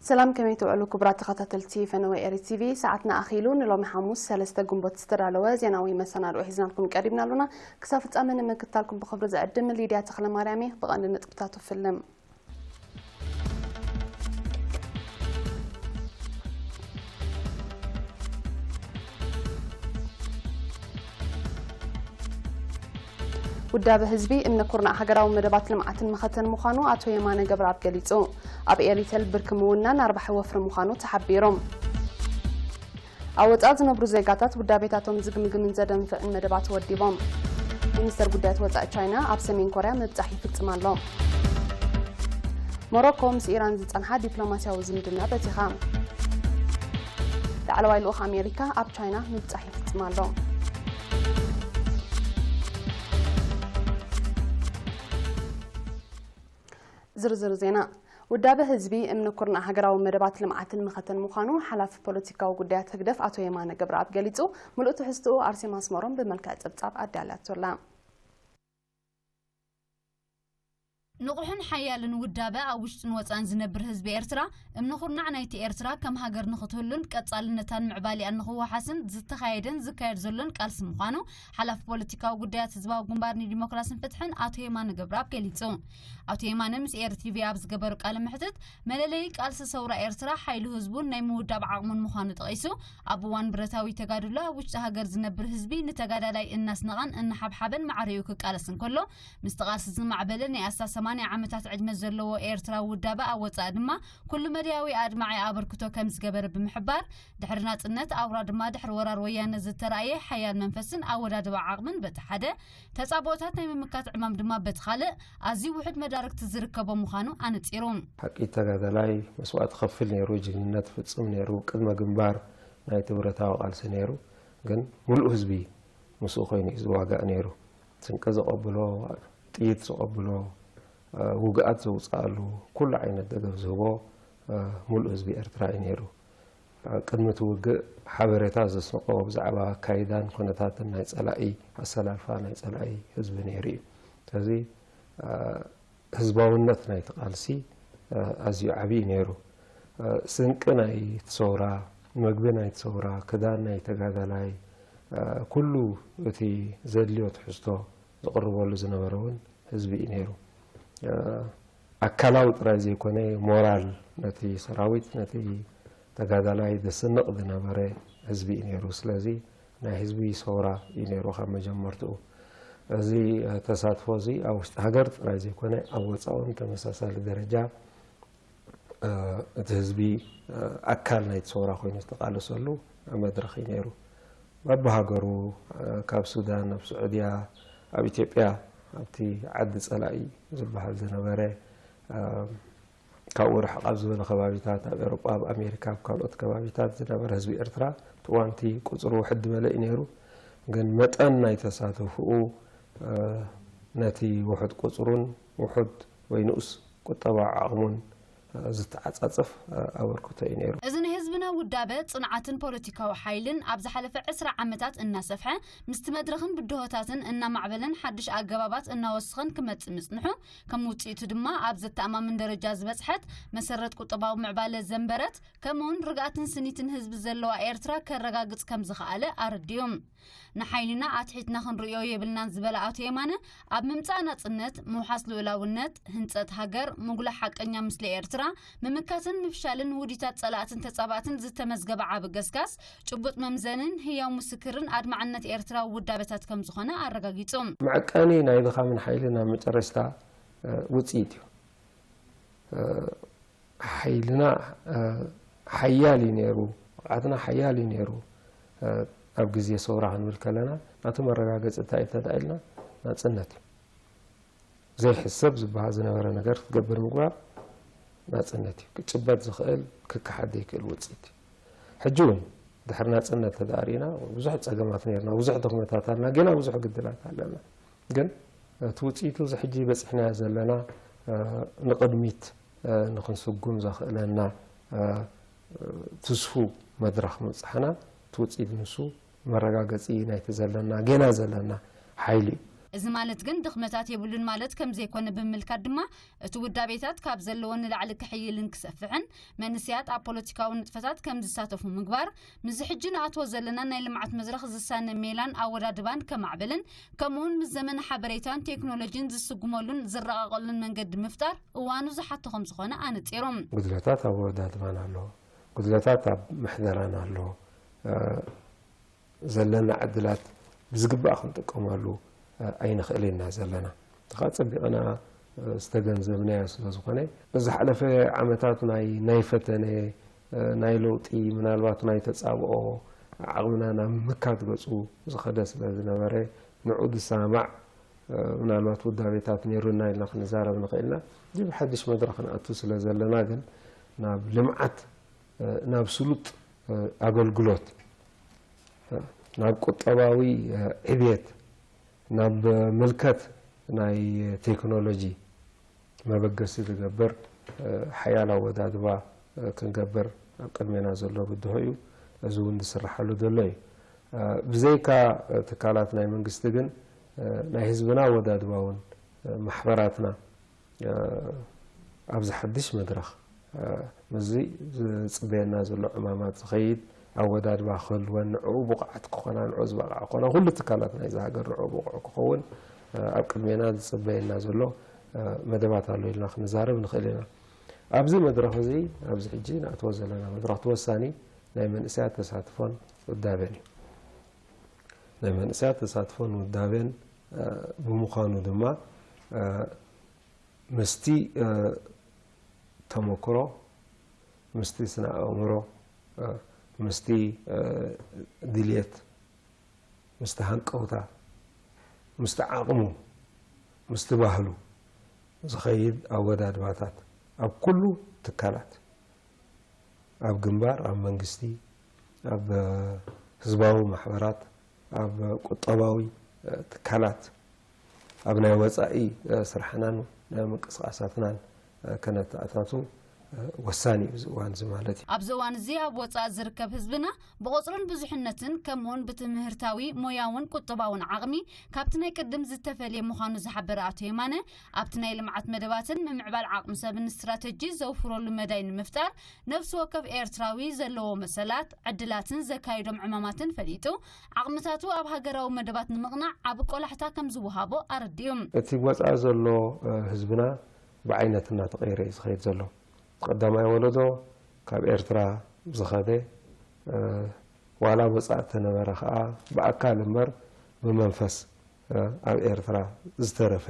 ሰላም፣ ከመይ ትውዕሉ ክቡራት ተኸታተልቲ ፈነወ ኤሪ ቲቪ? ሰዓትና ኣኺሉ ንሎሚ ሓሙስ ሰለስተ ግንቦት ዝተዳለወ ዜናዊ መሰናድኦ ሒዝናልኩም ቀሪብና ኣሎና። ክሳብ ፍጻመ ንምክትታልኩም ብኽብሪ ዝዕድም ሊድያ ተኽለማርያም እየ። ብቐንዲ ነጥብታቱ ፍልም። ውዳበ ህዝቢ እምነ ኩርናዕ ሃገራዊ መደባት ልምዓትን መኸተን ምዃኑ ኣቶ የማነ ገብረኣብ ገሊጹ። ኣብ ኤሪተል ብርኪ ምውናን ኣርባሒ ወፍሪ ምዃኑ ተሓቢሩ። ኣብ ወጻኢ ዝነብሩ ዜጋታት ውዳቤታቶም ዝግምግምን ዘደንፍዕን መደባት ወዲቦም። ሚኒስተር ጉዳያት ወጻኢ ቻይና ኣብ ሰሜን ኮርያ ምብጻሕ ይፍጽም ኣሎ። ሞሮኮ ምስ ኢራን ዝጸንሓ ዲፕሎማስያዊ ዝምድና በቲኻ። ላዕለዋይ ልኡኽ ኣሜሪካ ኣብ ቻይና ምብጻሕ ይፍጽም ኣሎ። ዝርዝር ዜና። ውዳበ ህዝቢ እምነ ኩርናዕ ሃገራዊ መደባት ልምዓትን መኸተን ምዃኑ ሓላፊ ፖለቲካዊ ጉዳያት ህግደፍ ኣቶ የማነ ገብረኣብ ገሊጹ። ምሉእ ትሕዝትኡ ኣርሴማ ኣስመሮም ብመልክዕ ጸብጻብ ኣዳልያቶ ኣላ። ንቑሕን ሓያልን ውዳበ ኣብ ውሽጥን ወጻን ዝነብር ህዝቢ ኤርትራ፣ እምነ ኩርናዕ ናይቲ ኤርትራ ከም ሃገር ንኽትህሉን ቀጻልነታን ምዕባሊኣን ንኽወሓስን ዝተኻየደን ዝካየድ ዘሎን ቃልሲ ምዃኑ ሓላፊ ፖለቲካዊ ጉዳያት ህዝባዊ ግንባር ንዲሞክራስን ፍትሕን ኣቶ የማነ ገብረኣብ ገሊጹ። ኣቶ የማነ ምስ ኤሪ ቲቪ ኣብ ዝገበሩ ቃለ መሕትት፣ መለለዪ ቃልሲ ሰውራ ኤርትራ ሓይሊ ህዝቡን ናይ ምውዳብ ዓቕሙን ምዃኑ ጠቒሱ፣ ኣብ እዋን ብረታዊ ተጋድሎ ኣብ ውሽጢ ሃገር ዝነብር ህዝቢ ንተጋዳላይ እናስነቐን እናሓብሓበን ማዕሪኡ ክቃለስ እንከሎ፣ ምስቲ ቃልሲ ዝማዕበለ ናይ ኣስታት ሰማንያ ዓመታት ዕድመ ዘለዎ ኤርትራዊ ውዳበ ኣብ ወጻኢ ድማ ኩሉ መዳያዊ ኣድማዒ ኣበርክቶ ከም ዝገበረ ብምሕባር፣ ድሕሪ ናጽነት ኣውራ ድማ ድሕሪ ወራር ወያነ ዝተራእየ ሓያል መንፈስን ኣወዳድባ ዓቕምን በቲ ሓደ፣ ተጻብኦታት ናይ ምምካት ዕማም ድማ በቲ ካልእ ኣዝዩ ውሑድ መዳርግቲ ዝርከቦ ምዃኑ ኣነጺሩ። ሓቂ ተጋዳላይ መስዋእቲ ከፍል ነይሩ፣ ጅግንነት ፍጽም ነይሩ፣ ቅድመ ግንባር ናይቲ ብረታዊ ቃልሲ ነይሩ። ግን ሙሉእ ህዝቢ ምስኡ ኮይኑ እዩ ዝዋጋእ ነይሩ። ስንቂ ዘቐብሎ፣ ጥይት ዘቐብሎ፣ እ፣ ውግኣት ዘውፅኣሉ፣ ኩሉ ዓይነት ደገፍ ዝህቦ፣ እ፣ ሙሉእ ህዝቢ ኤርትራ እዩ ነይሩ። እ፣ ቅድሚ እቲ ውግእ ሓበሬታ ዘስንቆ ብዛዕባ ኣካይዳን ኩነታትን ናይ ፀላኢ፣ ኣሰላልፋ ናይ ፀላኢ ህዝቢ ነይሩ እዩ። ስለዚ፣ እ፣ ህዝባውነት ናይቲ ቃልሲ፣ እ፣ ኣዝዩ ዓብዪ ነይሩ። እ፣ ስንቂ ናይቲ ሰውራ፣ መግቢ ናይቲ ሰውራ፣ ክዳን ናይ ተጋዳላይ፣ እ፣ ኩሉ እቲ ዘድልዮ ትሕዝቶ ዝቕርበሉ ዝነበረ እውን ህዝቢ እዩ ነይሩ። እ፣ ኣካላዊ ጥራይ ዘይኮነ፣ ሞራል ነቲ ሰራዊት፣ ነቲ ተጋዳላይ ዘስንቕ ዝነበረ ህዝቢ እዩ ነይሩ። ስለዚ ናይ ህዝቢ ሰውራ እዩ ነይሩ ካብ መጀመርትኡ። እዚ፣ እ፣ ተሳትፎ እዚ ኣብ ውሽጢ ሃገር ጥራይ ዘይኮነ፣ ኣብ ወጻኢ እውን ተመሳሳሊ ደረጃ፣ እ፣ እቲ ህዝቢ፣ እ፣ ኣካል ናይቲ ሰውራ ኮይኑ ዝተቓለሰሉ መድረኽ እዩ ነይሩ። በብሃገሩ፣ እ፣ ካብ ሱዳን፣ ኣብ ስዑድያ፣ ኣብ ኢትዮጵያ፣ ኣብቲ ዓዲ ጸላኢ ዝበሃል ዝነበረ፣ እ፣ ካብኡ ርሕቕ ኣብ ዝበለ ከባቢታት፣ ኣብ ኤውሮጳ፣ ኣብ ኣሜሪካ፣ ኣብ ካልኦት ከባቢታት ዝነበረ ህዝቢ ኤርትራ፣ እቲ እዋን እቲ ቁጽሩ ውሕድ ዝበለ እዩ ነይሩ። ግን መጠን ናይ ተሳትፎኡ፣ እ፣ ነቲ ውሑድ ቁጽሩን ውሑድ ወይ ንኡስ ቁጠባዊ ዓቕሙን፣ እ፣ ዝተዓጻጸፍ፣ እ፣ ኣበርክቶ እዩ ነይሩ። እዚ ንህዝብና ውዳበ፣ ጽንዓትን ፖለቲካዊ ሓይልን ኣብ ዝሓለፈ ዕስራ ዓመታት እናሰፍሐ፣ ምስቲ መድረኽን ብድሆታትን እናማዕበለን ሓድሽ ኣገባባት እናወሰኸን ክመጽእ ምጽንሑ፣ ከም ውጽኢቱ ድማ ኣብ ዘተኣማምን ደረጃ ዝበጽሐት፣ መሰረት ቁጠባዊ ምዕባለ ዘንበረት፣ ከምኡውን ርግኣትን ስኒትን ህዝቢ ዘለዋ ኤርትራ ከረጋግጽ ከም ዝኸኣለ ኣረዲኡ። ንሓይልና ኣትሒትና ክንርእዮ የብልናን ዝበለ ኣቶ የማነ፣ ኣብ ምምጻእ ናጽነት፣ ምውሓስ ልኡላውነት፣ ህንጸት ሃገር፣ ምጉላሕ ሓቀኛ ምስሊ ኤርትራ፣ ምምካትን ምፍሻልን ውዲታት ጸላእትን ተጻባእትን ዝተመዝገበ ዓቢ ገስጋስ፣ ጭቡጥ መምዘንን ህያው ምስክርን ኣድማዕነት ኤርትራዊ ውዳበታት ከም ዝኾነ ኣረጋጊጹ። መዐቀኒ ናይ ድኻምን ሓይልን ኣብ መጨረሽታ፣ እ፣ ውጽኢት እዩ። እ፣ ሓይልና፣ እ፣ ሓያል እዩ ነይሩ፣ ብቕዓትና ሓያል እዩ ነይሩ። እ፣ ኣብ ግዜ ሰውራ ክንብል ከለና፣ ናቱ መረጋገጺ እንታይ እዩ እንተ ደኣ ኢልና፣ ናጽነት እዩ። ዘይሕሰብ ዝበሃል ዝነበረ ነገር ክትገብር ምግባር ናጽነት እዩ። ክጭበጥ ዝኽእል፣ ክከሓድ ዘይክእል ውጽኢት እዩ። ሕጂ እውን ድሕሪ ናጽነት እንተ ደኣ ርኢና፣ ብዙሕ ጸገማት ነይርና፣ ብዙሕ ድኽመታት ኣለና፣ ገና ብዙሕ ግድላት ኣለና። ግን እቲ ውጽኢቱ እዚ ሕጂ በጺሕናዮ ዘለና፣ እ፣ ንቕድሚት፣ እ፣ ንኽንስጉም ዘኽእለና፣ እ፣ ትስፉው መድረኽ ምብጻሕና፣ እቲ ውጽኢት ንሱ መረጋገጺ ናይቲ ዘለና፣ ገና ዘለና ሓይሊ እዩ። እዚ ማለት ግን ድኽመታት የብሉን ማለት ከም ዘይኮነ ብምምልካት ድማ፣ እቲ ውዳቤታት ካብ ዘለዎ ንላዕሊ ክሕይልን ክሰፍሕን፣ መንእሰያት ኣብ ፖለቲካዊ ንጥፈታት ከም ዝሳተፉ ምግባር፣ ምስዚ ሕጂ ንኣትዎ ዘለና ናይ ልምዓት መድረኽ ዝሳነ ሜላን ኣወዳድባን ከማዕብልን፣ ከምኡውን ምስ ዘመን ሓበሬታን ቴክኖሎጂን ዝስጉመሉን ዝረቓቐሉን መንገዲ ምፍጣር እዋኑ ዝሓቶ ከም ዝኾነ ኣነጺሮም። ጉድለታት ኣብ ኣወዳድባን ኣሎ፣ ጉድለታት ኣብ ምሕደራን ኣሎ። እ፣ ዘለና ዕድላት ብዝግባእ ክንጥቀመሉ፣ እ፣ ኣይንኽእልን ኢና ዘለና። እቲ ኸኣ ጸቢቕና፣ እ፣ ዝተገንዘብናዮ ስለ ዝኾነ፣ ዝሓለፈ ዓመታት ናይ፣ ናይ ፈተነ፣ እ፣ ናይ ለውጢ፣ ምናልባት ናይ ተጻብኦ ዓቕምና ናብ ምካት ገጹ ዝኸደ ስለ ዝነበረ፣ ንዑ ዝሰማማዕ፣ እ፣ ምናልባት ውዳቤታት ነይሩና ኢልና ክንዛረብ ንኽእል ኢና። እዚ ብሓድሽ መድረኽ ክንኣቱ ስለ ዘለና ግን፣ ናብ ልምዓት፣ እ፣ ናብ ስሉጥ፣ እ፣ ኣገልግሎት፣ እ፣ ናብ ቁጠባዊ፣ እ፣ ዕብየት፣ ናብ ምልከት ናይ ቴክኖሎጂ መበገሲ ዝገብር፣ እ፣ ሓያል ኣወዳድባ፣ እ፣ ክንገብር ኣብ ቅድሜና ዘሎ ብድሆ እዩ። እዚ እውን ዝስርሓሉ ዘሎ እዩ። እ፣ ብዘይካ፣ እ፣ ትካላት ናይ መንግስቲ ግን፣ እ፣ ናይ ህዝብና ኣወዳድባ እውን፣ እ፣ ማሕበራትና፣ እ፣ ኣብዚ ሓድሽ መድረኽ፣ እ፣ ምስዚ ዝጽበየና ዘሎ ዕማማት ዝኸይድ ኣወዳድባ ክህልወን፣ ንዕኡ ብቑዓት ክኾና፣ ንዕኡ ዝበቕዓ ክኾና፣ ኩሉ ትካላት ናይዛ ሃገር ንዕኡ ብቑዕ ክኸውን፣ እ፣ ኣብ ቅድሜና ዝጽበየና ዘሎ፣ እ፣ መደባት ኣሎ ኢልና ክንዛረብ ንኽእል ኢና። ኣብዚ መድረኽ እዚ፣ ኣብዚ ሕጂ ንኣትዎ ዘለና መድረኽ፣ እቲ ወሳኒ ናይ መንእሰያት ተሳትፎን ውዳቤን እዩ። ናይ መንእሰያት ተሳትፎን ውዳቤን፣ እ፣ ብምዃኑ ድማ፣ እ፣ ምስቲ፣ እ፣ ተመክሮ፣ ምስቲ ስነ ኣእምሮ፣ እ፣ ምስቲ፣ እ፣ ድልየት፣ ምስቲ ሃንቀውታ፣ ምስቲ ዓቕሙ፣ ምስቲ ባህሉ ዝኸይድ ኣወዳድባታት ኣብ ኩሉ ትካላት፣ ኣብ ግንባር፣ ኣብ መንግስቲ፣ ኣብ፣ እ፣ ህዝባዊ ማሕበራት፣ ኣብ ቁጠባዊ፣ እ፣ ትካላት፣ ኣብ ናይ ወጻኢ፣ እ፣ ስራሕናን ናይ ምንቅስቓሳትናን፣ እ፣ ከነተኣታቱ፣ እ፣ ወሳኒ እዩ እዚ እዋን እዚ ማለት እዩ። ኣብዚ እዋን እዚ ኣብ ወጻኢ ዝርከብ ህዝብና ብቑጽርን ብዙሕነትን ከምኡውን ብትምህርታዊ፣ ሞያውን ቁጠባውን ዓቕሚ ካብቲ ናይ ቅድም ዝተፈልየ ምዃኑ ዝሓበረ ኣቶ የማነ፣ ኣብቲ ናይ ልምዓት መደባትን ምምዕባል ዓቕሚ ሰብን ስትራተጂ ዘውፍረሉ መዳይ ንምፍጣር፣ ነፍሲ ወከፍ ኤርትራዊ ዘለዎ መሰላት፣ ዕድላትን ዘካይዶም ዕማማትን ፈሊጡ፣ ዓቕምታቱ ኣብ ሃገራዊ መደባት ንምቕናዕ ዓቢ ቆላሕታ ከም ዝወሃቦ ኣረዲኡ። እቲ ወጻኢ ዘሎ፣ እ፣ ህዝብና ብዓይነት እናተቐየረ እዩ ዝኸይድ ዘሎ። ቀዳማይ ወለዶ ካብ ኤርትራ ዝኸደ፣ እ፣ ዋላ ወጻኢ ተነበረ ከኣ ብኣካል እምበር ብመንፈስ፣ እ፣ ኣብ ኤርትራ ዝተረፈ።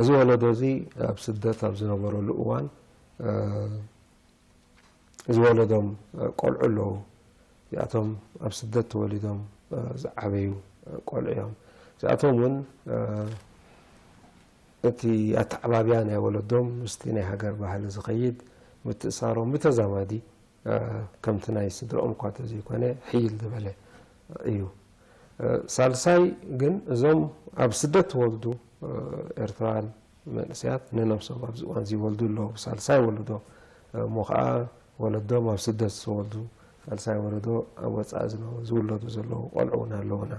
እዚ ወለዶ እዚ ኣብ ስደት ኣብ ዝነበረሉ እዋን፣ እ፣ ዝወለዶም፣ እ፣ ቆልዑ ኣለዉ። እዚኣቶም ኣብ ስደት ተወሊዶም፣ እ፣ ዝዓበዩ፣ እ፣ ቆልዑ እዮም። እዚኣቶም እውን፣ እ፣ እቲ ኣተዓባብያ ናይ ወለዶም ምስቲ ናይ ሃገር ባህሊ ዝኸይድ ምትእሳሮም ብተዛማዲ፣ እ፣ ከምቲ ናይ ስድራኦም እኳ ተዘይኮነ ሕይል ዝበለ እዩ። እ፣ ሳልሳይ ግን እዞም ኣብ ስደት ተወልዱ፣ እ፣ ኤርትራውያን መንእሰያት ንነብሶም ኣብዚ እዋን እዚ ይወልዱ ኣለዉ። ሳልሳይ ወለዶ፣ እ፣ እሞ ኸዓ ወለዶም ኣብ ስደት ዝተወልዱ፣ ሳልሳይ ወለዶ ኣብ ወጻኢ ዝነ-፣ ዝውለዱ ዘለዉ ቆልዑ እውን ኣለዉና።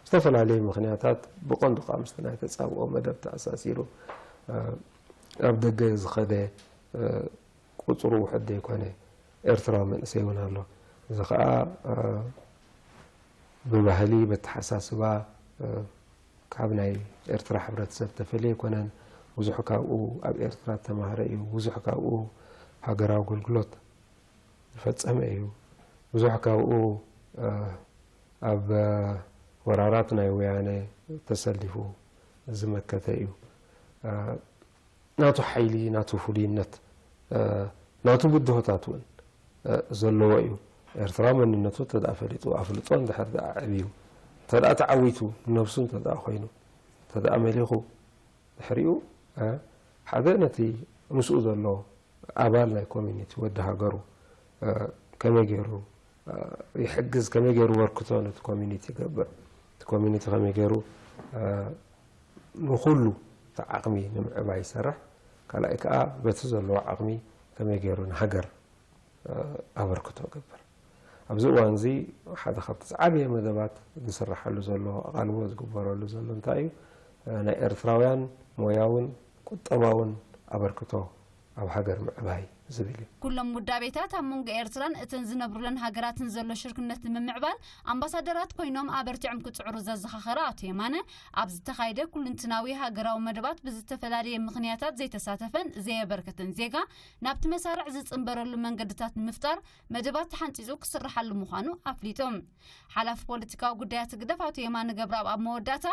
ዝተፈላለየ ምኽንያታት ብቐንዱ ከዓ ምስቲ ናይ ተጻብኦ መደብ ተኣሳሲሩ፣ እ፣ ኣብ ደገ ዝኸደ፣ እ፣ ቁጽሩ ውሑድ ዘይኮነ ኤርትራዊ መንእሰይ እውን ኣሎ። እዚ ኸኣ፣ እ፣ ብባህሊ፣ በተሓሳስባ፣ እ፣ ካብ ናይ ኤርትራ ሕብረተሰብ ተፈልየ ኣይኮነን። ብዙሕ ካብኡ ኣብ ኤርትራ ዝተማህረ እዩ። ብዙሕ ካብኡ ሃገራዊ ኣገልግሎት ዝፈጸመ እዩ። ብዙሕ ካብኡ፣ እ፣ ኣብ፣ እ፣ ወራራት ናይ ወያነ ተሰሊፉ ዝመከተ እዩ። እ፣ ናቱ ሓይሊ፣ ናቱ ፍሉይነት፣ እ፣ ናቱ ብድሆታት እውን፣ እ፣ ዘለዎ እዩ። ኤርትራ መንነቱ እንተ ደኣ ፈሊጡ፣ ኣፍልጦ እንድሕር ደኣ ኣዕብዩ፣ እንተ ደኣ ተዓዊቱ፣ ንነብሱ እንተ ደኣ ኮይኑ፣ እንተ ደኣ መሊኹ፣ ድሕሪኡ፣ እ፣ ሓደ ነቲ ምስኡ ዘሎ ኣባል ናይ ኮሚኒቲ፣ ወዲ ሃገሩ፣ እ፣ ከመይ ገይሩ፣ እ፣ ይሕግዝ፣ ከመይ ገይሩ ወርክቶ ነቲ ኮሚኒቲ ይገብር፣ እቲ ኮሚኒቲ ከመይ ገይሩ፣ እ፣ ንኹሉ እቲ ዓቕሚ ንምዕባይ ይሰርሕ፣ ካልኣይ ከኣ በቲ ዘለዎ ዓቕሚ ከመይ ገይሩ ንሃገር፣ እ፣ ኣበርክቶ ይገብር። ኣብዚ እዋን እዚ ሓደ ካብቲ ዝዓበየ መደባት ዝስርሓሉ ዘሎ፣ ኣቓልቦ ዝግበረሉ ዘሎ እንታይ እዩ? ናይ ኤርትራውያን ሞያውን ቁጠባውን ኣበርክቶ ኣብ ሃገር ምዕባይ ዝብል እዩ። ኩሎም ውዳቤታት ኣብ መንጎ ኤርትራን እተን ዝነብሩለን ሃገራትን ዘሎ ሽርክነት ንምምዕባል ኣምባሳደራት ኮይኖም ኣበርቲዖም ክጽዕሩ ዘዘኻኸረ ኣቶ የማነ፣ ኣብ ዝተኻየደ ኩልንትናዊ ሃገራዊ መደባት ብዝተፈላለየ ምኽንያታት ዘይተሳተፈን ዘየበርከተን ዜጋ ናብቲ መሳርዕ ዝጽንበረሉ መንገድታት ንምፍጣር መደባት ተሓንጺጹ ክስርሓሉ ምዃኑ ኣፍሊጡ። ሓላፊ ፖለቲካዊ ጉዳያት ህግደፍ ኣቶ የማነ ገብረኣብ ኣብ መወዳእታ፣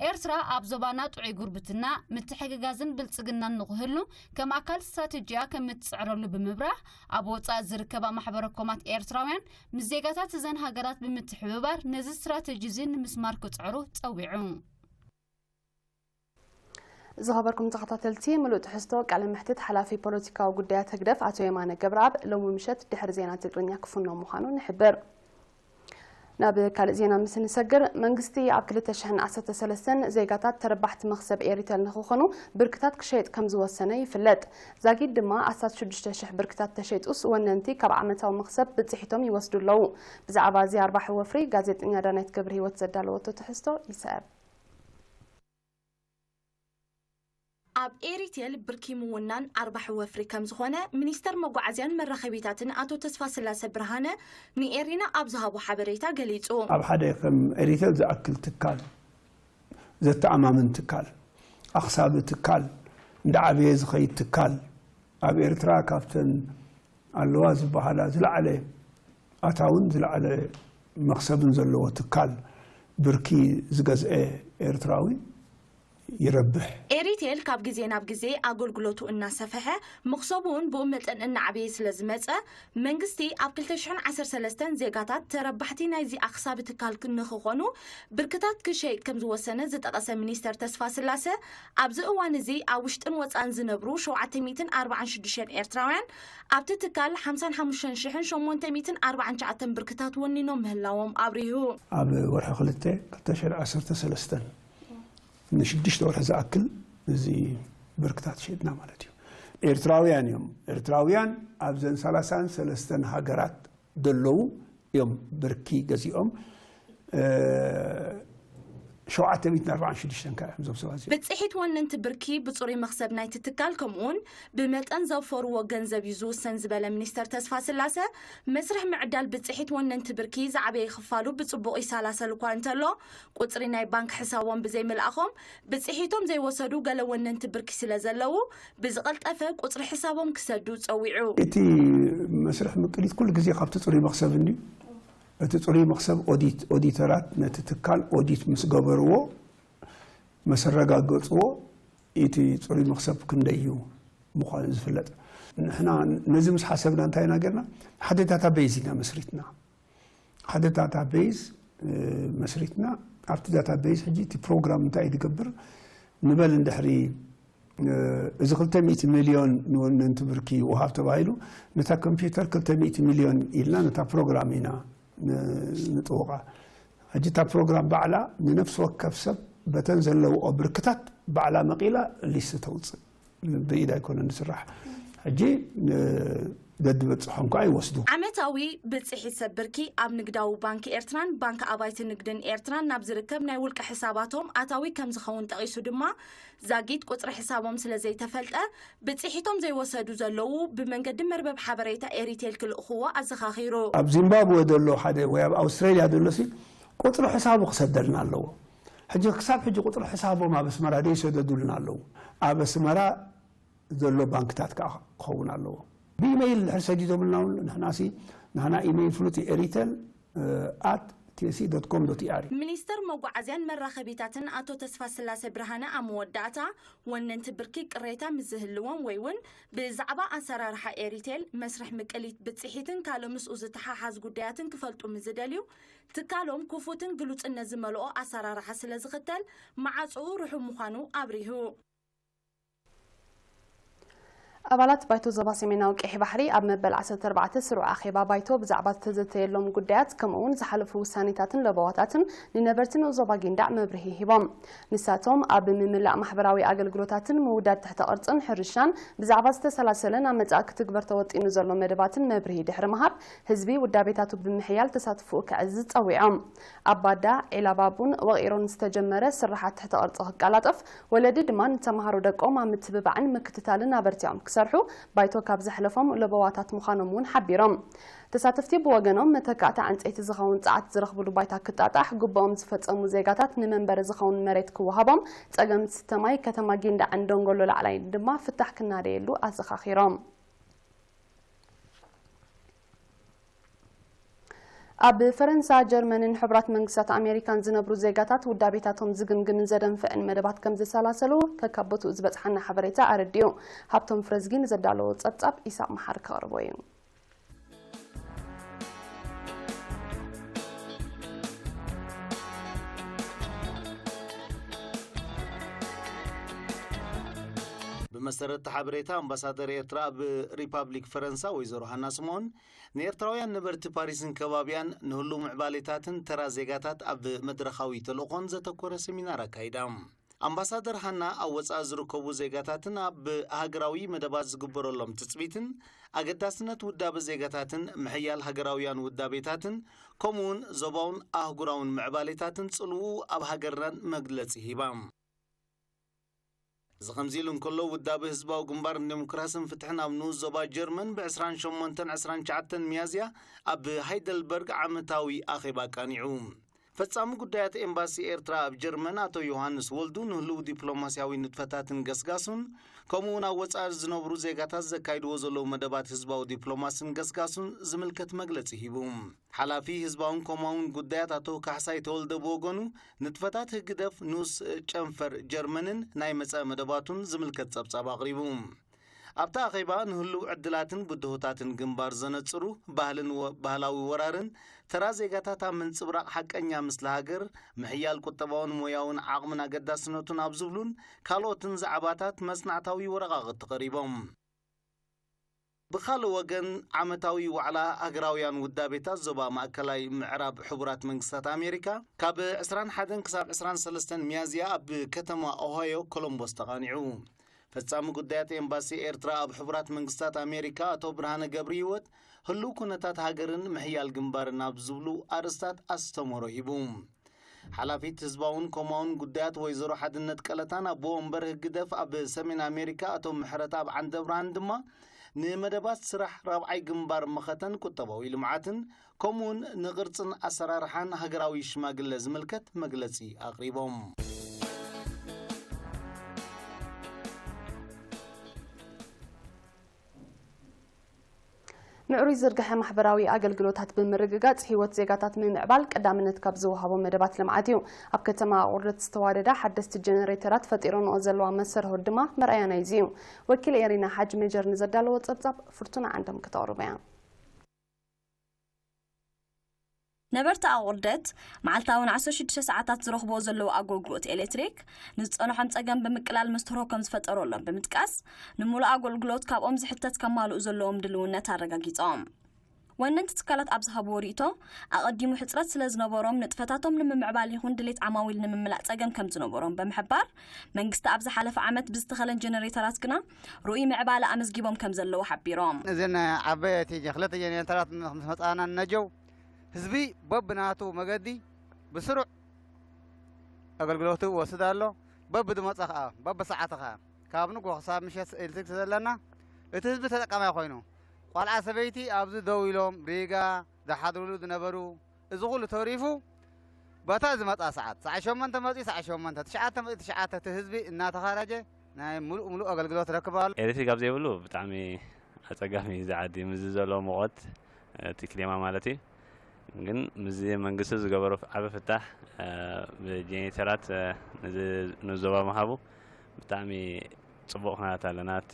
ኤርትራ ኣብ ዞባና ጥዑይ ጉርብትና፣ ምትሕግጋዝን ብልጽግናን ንኽህሉ ከም ኣካል ስትራተጂኣ ከም እትጽዕረሉ ብምብራህ፣ ኣብ ወጻኢ ዝርከባ ማሕበረ ኮማት ኤርትራውያን ምስ ዜጋታት እዘን ሃገራት ብምትሕብባር ነዚ ስትራተጂ እዚ ንምስማር ክጽዕሩ ጸዊዑ። ዝኸበርኩም ተኸታተልቲ፣ ምሉእ ትሕዝቶ ቃለ መሕትት ሓላፊ ፖለቲካዊ ጉዳያት ህግደፍ ኣቶ የማነ ገብረኣብ ሎሚ ምሸት ድሕሪ ዜና ትግርኛ ክፍኖ ምዃኑ ንሕብር። ናብ ካልእ ዜና ምስ ንሰግር፣ መንግስቲ ኣብ ክልተ ሽሕን ዓሰርተ ሰለስተን ዜጋታት ተረባሕቲ መኽሰብ ኤሪተል ንኽኾኑ ብርክታት ክሸይጥ ከም ዝወሰነ ይፍለጥ። ዛጊድ ድማ ኣስታት ሽዱሽተ ሽሕ ብርክታት ተሸይጡስ ወነንቲ ካብ ዓመታዊ መኽሰብ ብፅሒቶም ይወስዱ ኣለዉ። ብዛዕባ እዚ ኣርባሒ ወፍሪ ጋዜጠኛ ዳናይት ገብረ ህይወት ዘዳለወቶ ትሕዝቶ ይስዕብ። ኣብ ኤሪቴል ብርኪ ምውናን ኣርባሒ ወፍሪ ከም ዝኾነ ሚኒስተር መጓዓዝያን መራኸቢታትን ኣቶ ተስፋስላሰ ብርሃነ ንኤሪና ኣብ ዝሃቦ ሓበሬታ ገሊጹ። ኣብ ሓደ ከም ኤሪቴል ዝኣክል ትካል፣ ዘተኣማምን ትካል፣ ኣኽሳቢ ትካል፣ እንዳዓበየ ዝኸይድ ትካል፣ ኣብ ኤርትራ ካብተን ኣለዋ ዝበሃላ ዝለዓለ ኣታውን ዝለዓለ መኽሰብን ዘለዎ ትካል ብርኪ ዝገዝአ ኤርትራዊ ይረብሕ። ኤሪቴል ካብ ግዜ ናብ ግዜ ኣገልግሎቱ እናሰፍሐ፣ መኽሰቡ እውን ብኡ መጠን እናዓበየ ስለ ዝመጸ፣ መንግስቲ ኣብ ክልተ ሽሕን ዓሰርተ ሰለስተን ዜጋታት ተረባሕቲ ናይዚ ኣኽሳቢ ትካል ንኽኾኑ ብርክታት ክሸይጥ ከም ዝወሰነ ዝጠቐሰ ሚኒስተር ተስፋስላሰ፣ ኣብዚ እዋን እዚ ኣብ ውሽጥን ወጻእን ዝነብሩ ሸውዓተ ሚእትን ኣርባዓን ሽዱሽተን ኤርትራውያን ኣብቲ ትካል ሓምሳን ሓሙሽተን ሽሕን ሸሞንተ ሚእትን ኣርባዓን ትሽዓተን ብርክታት ወኒኖም ምህላዎም ኣብሪሁ። ኣብ ወርሒ ክልተ ክልተ ሽሕን ዓሰርተ ሰለስተን ንሽዱሽተ ወርሒ ዝኣክል እዚ ብርክታት ሸይጥና ማለት እዩ። ኤርትራውያን እዮም። ኤርትራውያን ኣብዘን ሰላሳን ሰለስተን ሃገራት ዘለዉ እዮም ብርኪ ገዚኦም። እ፣ ሸውዓተ ሚእትን ኣርባዓን ሽዱሽተን ከኣ እዮም እዞም ሰባት እዚኦም። ብጽሒት ወነንቲ ብርኪ ብጽሩይ መኽሰብ ናይቲ ትካል ከምኡውን ብመጠን ዘውፈርዎ ገንዘብ እዩ ዝውሰን ዝበለ ሚኒስተር ተስፋስላሰ፣ መስርሕ ምዕዳል ብጽሒት ወነንቲ ብርኪ ዝዓበየ ክፋሉ ብጽቡቕ ይሰላሰል እኳ እንተሎ፣ ቁጽሪ ናይ ባንክ ሕሳቦም ብዘይምልኣኾም ብጽሒቶም ዘይወሰዱ ገለ ወነንቲ ብርኪ ስለ ዘለዉ፣ ብዝቐልጠፈ ቁጽሪ ሕሳቦም ክሰዱ ጸዊዑ። እቲ መስርሕ ምቅሊት ኩሉ ግዜ ካብቲ ጽሩይ መኽሰብ እንድዩ። እቲ ጽሩይ መኽሰብ ኦዲት፣ ኦዲተራት ነቲ ትካል ኦዲት ምስ ገበርዎ፣ መሰረጋገጽዎ፣ እቲ ጽሩይ መኽሰብ ክንደይ እዩ ምዃኑ ዝፍለጥ። ንሕና ነዚ ምስ ሓሰብና እንታይ ኢና ጌርና? ሓደ ዳታ ቤዝ ኢና መስሪትና። ሓደ ዳታ ቤዝ፣ እ፣ መስሪትና። ኣብቲ ዳታ ቤዝ ሕጂ እቲ ፕሮግራም እንታይ እዩ ዝገብር? ንበል እንድሕሪ፣ እ፣ እዚ ክልተ ሚእቲ ሚልዮን ንወነንቲ ብርኪ ውሃብ ተባሂሉ፣ ነታ ኮምፒውተር ክልተ ሚእቲ ሚልዮን ኢልና ነታ ፕሮግራም ኢና ን-፣ ንጥውቓ። ሕጂ እታ ፕሮግራም ባዕላ ንነፍሲ ወከፍ ሰብ በተን ዘለውኦ ብርክታት ባዕላ መቒላ ሊስት ተውፅእ። ብኢድ ኣይኮነን ዝስራሕ። ሕጂ፣ እ፣ ደድበፅሖም ከዓ ይወስዱ። ዓመታዊ ብፅሒት ሰብ ብርኪ ኣብ ንግዳዊ ባንክ ኤርትራን ባንክ ኣባይቲ ንግድን ኤርትራን ናብ ዝርከብ ናይ ውልቂ ሕሳባቶም ኣታዊ ከም ዝኸውን ጠቒሱ ድማ፣ ዛጊት ቁጽሪ ሕሳቦም ስለ ዘይተፈልጠ፣ ብጽሒቶም ዘይወሰዱ ዘለዉ ብመንገዲ መርበብ ሓበሬታ ኤሪቴል ክልእኽዎ ኣዘኻኺሩ። ኣብ ዚምባብወ ዘሎ ሓደ ወይ ኣብ ኣውስትራልያ ዘሎ ሲ ቁጽሪ ሕሳቡ ክሰደልና ኣለዎ። ሕጂ ክሳብ ሕጂ ቁጽሪ ሕሳቦም ኣብ ኣስመራ ዘይሰደዱልና ኣለዉ። ኣብ ኣስመራ ዘሎ ባንክታት ከዓ ክኸውን ኣለዎ። ብኢመይል እንድሕር ሰዲዶምልና እውን ንሕና ሲ ናህና ኢመይል ፍሉጥ እዩ፣ ኤሪቴል at tc.com.tr። ሚኒስተር መጓዓዝያን መራኸቢታትን ኣቶ ተስፋስላሰ ብርሃነ ኣብ መወዳእታ፣ ወነንቲ ብርኪ ቅሬታ ምስ ዝህልዎም ወይ እውን ብዛዕባ ኣሰራርሓ ኤሪቴል፣ መስርሕ ምቅሊት ብፅሒትን ካልእ ምስኡ ዝተሓሓዝ ጉዳያትን ክፈልጡ ምስ ዝደልዩ፣ ትካሎም ክፉትን ግሉፅነት ዝመልኦ ኣሰራርሓ ስለ ዝኽተል መዓፅኡ ርሑው ምዃኑ ኣብሪሁ። ኣባላት ባይቶ ዞባ ሰሜናዊ ቀይሕ ባሕሪ ኣብ መበል ዓሰርተ ኣርባዕተ ስሩዕ ኣኼባ ባይቶ ብዛዕባ ዝተዘተየሎም ጉዳያት፣ ከምኡ እውን ዝሓለፉ ውሳኔታትን ለበዋታትን ንነበርቲ ንኡስ ዞባ ጊንዳዕ መብርሂ ሂቦም። ንሳቶም ኣብ ምምላእ ማሕበራዊ ኣገልግሎታትን ምውዳድ ትሕተ ቅርጽን ሕርሻን ብዛዕባ ዝተሰላሰለን ኣብ መጻኢ ክትግበር ተወጢኑ ዘሎ መደባትን መብርሂ ድሕሪ ምሃብ፣ ህዝቢ ውዳቤታቱ ብምሕያል ተሳትፎኡ ከዕዝዝ ጸዊዖም። ኣብ ባዳ ዒላባቡን ወቒሮን ዝተጀመረ ስርሓት ትሕተ ቅርጺ ክቀላጠፍ፣ ወለዲ ድማ ንተምሃሮ ደቆም ኣብ ምትብባዕን ምክትታልን ኣበርቲዖም ክሰርሑ ባይቶ ካብ ዘሕለፎም ለበዋታት ምዃኖም እውን ሓቢሮም። ተሳተፍቲ ብወገኖም፣ መተካእታ ዕንጸይቲ ዝኸውን ጸዓት ዝረኽብሉ ባይታ ክጣጣሕ፣ ግቡኦም ዝፈጸሙ ዜጋታት ንመንበሪ ዝኸውን መሬት ክወሃቦም፣ ጸገም ዝስተ ማይ ከተማ ጊንዳዕን ደንጎሎ ላዕላይን ድማ ፍታሕ ክናደየሉ ኣዘኻኺሮም። ኣብ ፈረንሳ፣ ጀርመንን ሕቡራት መንግስታት ኣሜሪካን ዝነብሩ ዜጋታት ውዳቤታቶም ዝግምግምን ዘደንፍዕን መደባት ከም ዘሰላሰሉ ከካብ ቦትኡ ዝበጽሓና ሓበሬታ ኣረዲኡ። ሃብቶም ፍረዝጊ ንዘዳለዎ ጸብጻብ ኢሳቕ መሓር ከቕርቦ እዩ። ብመሰረት እቲ ሓበሬታ፣ ኣምባሳደር ኤርትራ ኣብ ሪፓብሊክ ፈረንሳ ወይዘሮ ሃና ስምኦን፣ ንኤርትራውያን ነበርቲ ፓሪስን ከባቢኣን ንህሉው ምዕባሌታትን ተራ ዜጋታት ኣብ መድረኻዊ ተልእኾን ዘተኮረ ሰሚናር ኣካይዳ። ኣምባሳደር ሃና ኣብ ወጻኢ ዝርከቡ ዜጋታትን ኣብ ሃገራዊ መደባት ዝግበረሎም ትጽቢትን ኣገዳስነት ውዳበ ዜጋታትን ምሕያል ሃገራውያን ውዳቤታትን ከምኡውን ዞባውን ኣህጉራውን ምዕባሌታትን ጽልውኡ ኣብ ሃገርናን መግለጺ ሂባ። እዚ ከምዚ ኢሉ እንከሎ፣ ውዳበ ህዝባዊ ግንባር ንዴሞክራስን ፍትሕን ኣብ ንኡስ ዞባ ጀርመን ብ ዕስራን ሸሞንተን ዕስራን ትሽዓተን ሚያዝያ ኣብ ሃይደልበርግ ዓመታዊ ኣኼባ ኣቃኒዑ። ፈጻሚ ጉዳያት ኤምባሲ ኤርትራ ኣብ ጀርመን ኣቶ ዮሃንስ ወልዱ፣ ንህልው ዲፕሎማስያዊ ንጥፈታትን ገስጋሱን፣ ከምኡ እውን ኣብ ወጻኢ ዝነብሩ ዜጋታት ዘካይድዎ ዘለዉ መደባት ህዝባዊ ዲፕሎማስን ገስጋሱን ዝምልከት መግለጺ ሂቡ። ሓላፊ ህዝባውን ኮማውን ጉዳያት ኣቶ ካሕሳይ ተወልደ ብወገኑ፣ ንጥፈታት ህግደፍ ንኡስ ጨንፈር ጀርመንን ናይ መጻኢ መደባቱን ዝምልከት ጸብጻብ ኣቕሪቡ። ኣብቲ ኣኼባ ንህሉው ዕድላትን ብድሆታትን ግንባር ዘነጽሩ ባህልን ወ-፣ ባህላዊ ወራርን ተራ ዜጋታት ኣብ ምንጽብራቕ ሓቀኛ ምስሊ ሃገር፣ ምሕያል ቁጠባውን ሞያውን ዓቕምን ኣገዳስነቱን ኣብ ዝብሉን ካልኦትን ዛዕባታት መጽናዕታዊ ወረቓቕቲ ቀሪቦም። ብኻልእ ወገን፣ ዓመታዊ ዋዕላ ሃገራውያን ውዳቤታት ዞባ ማእከላይ ምዕራብ ሕቡራት መንግስታት ኣሜሪካ ካብ ዕስራን ሓደን ክሳብ ዕስራን ሰለስተን ሚያዝያ ኣብ ከተማ ኦሃዮ ኮሎምቦስ ተቓኒዑ። ፈጻሚ ጉዳያት ኤምባሲ ኤርትራ ኣብ ሕቡራት መንግስታት ኣሜሪካ ኣቶ ብርሃነ ገብረህይወት፣ ህሉው ኩነታት ሃገርን ምሕያል ግንባርን ኣብ ዝብሉ ኣርእስታት ኣስተምህሮ ሂቡ። ሓላፊት ህዝባውን ኮማውን ጉዳያት ወይዘሮ ሓድነት ቀለታን ኣቦ ወንበር ህግደፍ ኣብ ሰሜን ኣሜሪካ ኣቶ ምሕረትኣብ ዓንደብርሃን ድማ፣ ንመደባት ስራሕ ራብዓይ ግንባር መኸተን ቁጠባዊ ልምዓትን ከምኡውን ንቕርጽን ኣሰራርሓን ሃገራዊ ሽማግለ ዝምልከት መግለጺ ኣቕሪቦም። ምዕሩይ ዝርግሐ ማሕበራዊ ኣገልግሎታት ብምርግጋጽ፣ ህይወት ዜጋታት ንምምዕባል ቀዳምነት ካብ ዝወሃቦ መደባት ልምዓት እዩ። ኣብ ከተማ ኣቑርደት ዝተዋደዳ ሓደስቲ ጀነሬተራት ፈጢረንኦ ዘለዋ መሰርሆት ድማ መርኣያ ናይዚ እዩ። ወኪል ኤሪና ሓጅ ሜጀር ንዘዳለዎ ጸብጻብ ፍርቱና ዓንዶም ከተቕርቦ እያ። ነበርቲ ኣቑርደት፣ መዓልታዊ ን ዓሰርተ ሽዱሽተ ሰዓታት ዝረኽብዎ ዘለዉ ኣገልግሎት ኤሌክትሪክ፣ ንዝጸንሖም ጸገም ብምቅላል መስተርሆ ከም ዝፈጠረሎም ብምጥቃስ፣ ንምሉእ ኣገልግሎት ካብኦም ዝሕተት ከማልኡ ዘለዎም ድልውነት ኣረጋጊጾም። ወነንቲ ትካላት ኣብ ዝሃብዎ ርእይቶ፣ ኣቐዲሙ ሕጽረት ስለ ዝነበሮም፣ ንጥፈታቶም ንምምዕባል ይኹን ድሌት ዓማዊል ንምምላእ ጸገም ከም ዝነበሮም ብምሕባር፣ መንግስቲ ኣብ ዝሓለፈ ዓመት ብዝተኸለን ጀነሬተራት ግና ርኡይ ምዕባለ ኣመዝጊቦም ከም ዘለዉ ሓቢሮም። እዘን ዓበይቲ ጀ-፣ ክልተ ጀነሬተራት ምስ መጻና ነጀው፣ ህዝቢ በብናቱ መገዲ ብስሩዕ ኣገልግሎቱ ይወስድ ኣሎ። በብዝመጾ ኸኣ፣ በብሰዓቱ ኸኣ፣ ካብ ንግሆ ክሳብ ምሸት ኤሌክትሪክ ስለዘለና፣ እቲ ህዝቢ ተጠቃማይ ኮይኑ፣ ቆልዓ ሰበይቲ ኣብዚ ደው ኢሎም ሪጋ ዝሓድሩሉ ዝነበሩ፣ እዚ ኩሉ ተሪፉ፣ በታ ዝመጻ ሰዓት፣ ሰዓት ሸሞንተ መጺኡ፣ ሰዓት ሸሞንተ፣ ትሽዓተ መጺኡ፣ ትሽዓተ፣ እቲ ህዝቢ እናተኻረጀ ናይ ምሉእ ምሉእ ኣገልግሎት ረክብ ኣሎ። ኤሌክትሪክ ኣብ ዘይብሉ ብጣዕሚ ኣጸጋሚ እዩ እዚ ዓዲ፣ ምስዚ ዘሎ ሙቐት፣ እቲ ክሊማ ማለት እዩ። ግን ምስዚ መንግስቲ ዝገበሮ ዓቢ ፍታሕ፣ ብጀኔሬተራት፣ ንዚ ንዞባ ምሃቡ ብጣዕሚ ጽቡቕ ኩነታት ኣለና። እቲ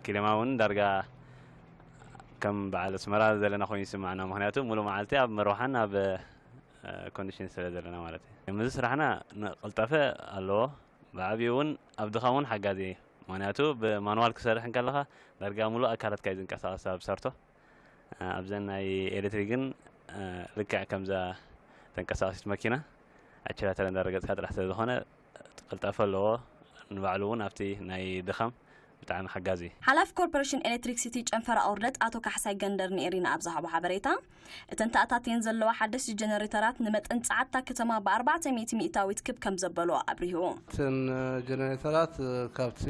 ክሊማ እውን ዳርጋ ከም በዓል ኣስመራ ዘለና ኮይኑ ይስምዓና። ምኽንያቱ ሙሉእ መዓልቲ ኣብ መርዋሓን ኣብ ኮንዲሽን ስለ ዘለና ማለት እዩ። ምስዚ ስራሕና ንቅልጣፈ ኣለዎ። ብዓቢኡ እውን ኣብ ድኻም እውን ሓጋዚ እዩ። ምኽንያቱ ብማንዋል ክሰርሕ እንከለኻ ዳርጋ ሙሉእ ኣካላትካ እዩ ዝንቀሳቐስ ኣብ ሰርቶ። ኣብዘን ናይ ኤሌክትሪክ ግን ልክዕ ከምዛ ተንቀሳቐሲት መኪና ኣችላተር እንዳረገጽካ ጥራሕ ስለ ዝኾነ ቅልጣፈ ኣለዎ። ንባዕሉ እውን ኣብቲ ናይ ድኻም ብጣዕሚ ሓጋዚ እዩ። ሓላፊ ኮርፖሬሽን ኤሌክትሪክሲቲ ጨንፈር ኣውርደት ኣቶ ካሕሳይ ገንደር ንኤሪና ኣብ ዝሃቦ ሓበሬታ፣ እተን ተኣታትየን ዘለዋ ሓደስቲ ጀነሬተራት ንመጠን ጸዓትታ ከተማ ብ ኣርባዕተ ሚእቲ ሚእታዊት ክብ ከም ዘበልኦ ኣብሪሁ። እተን ጀነሬተራት ካብቲ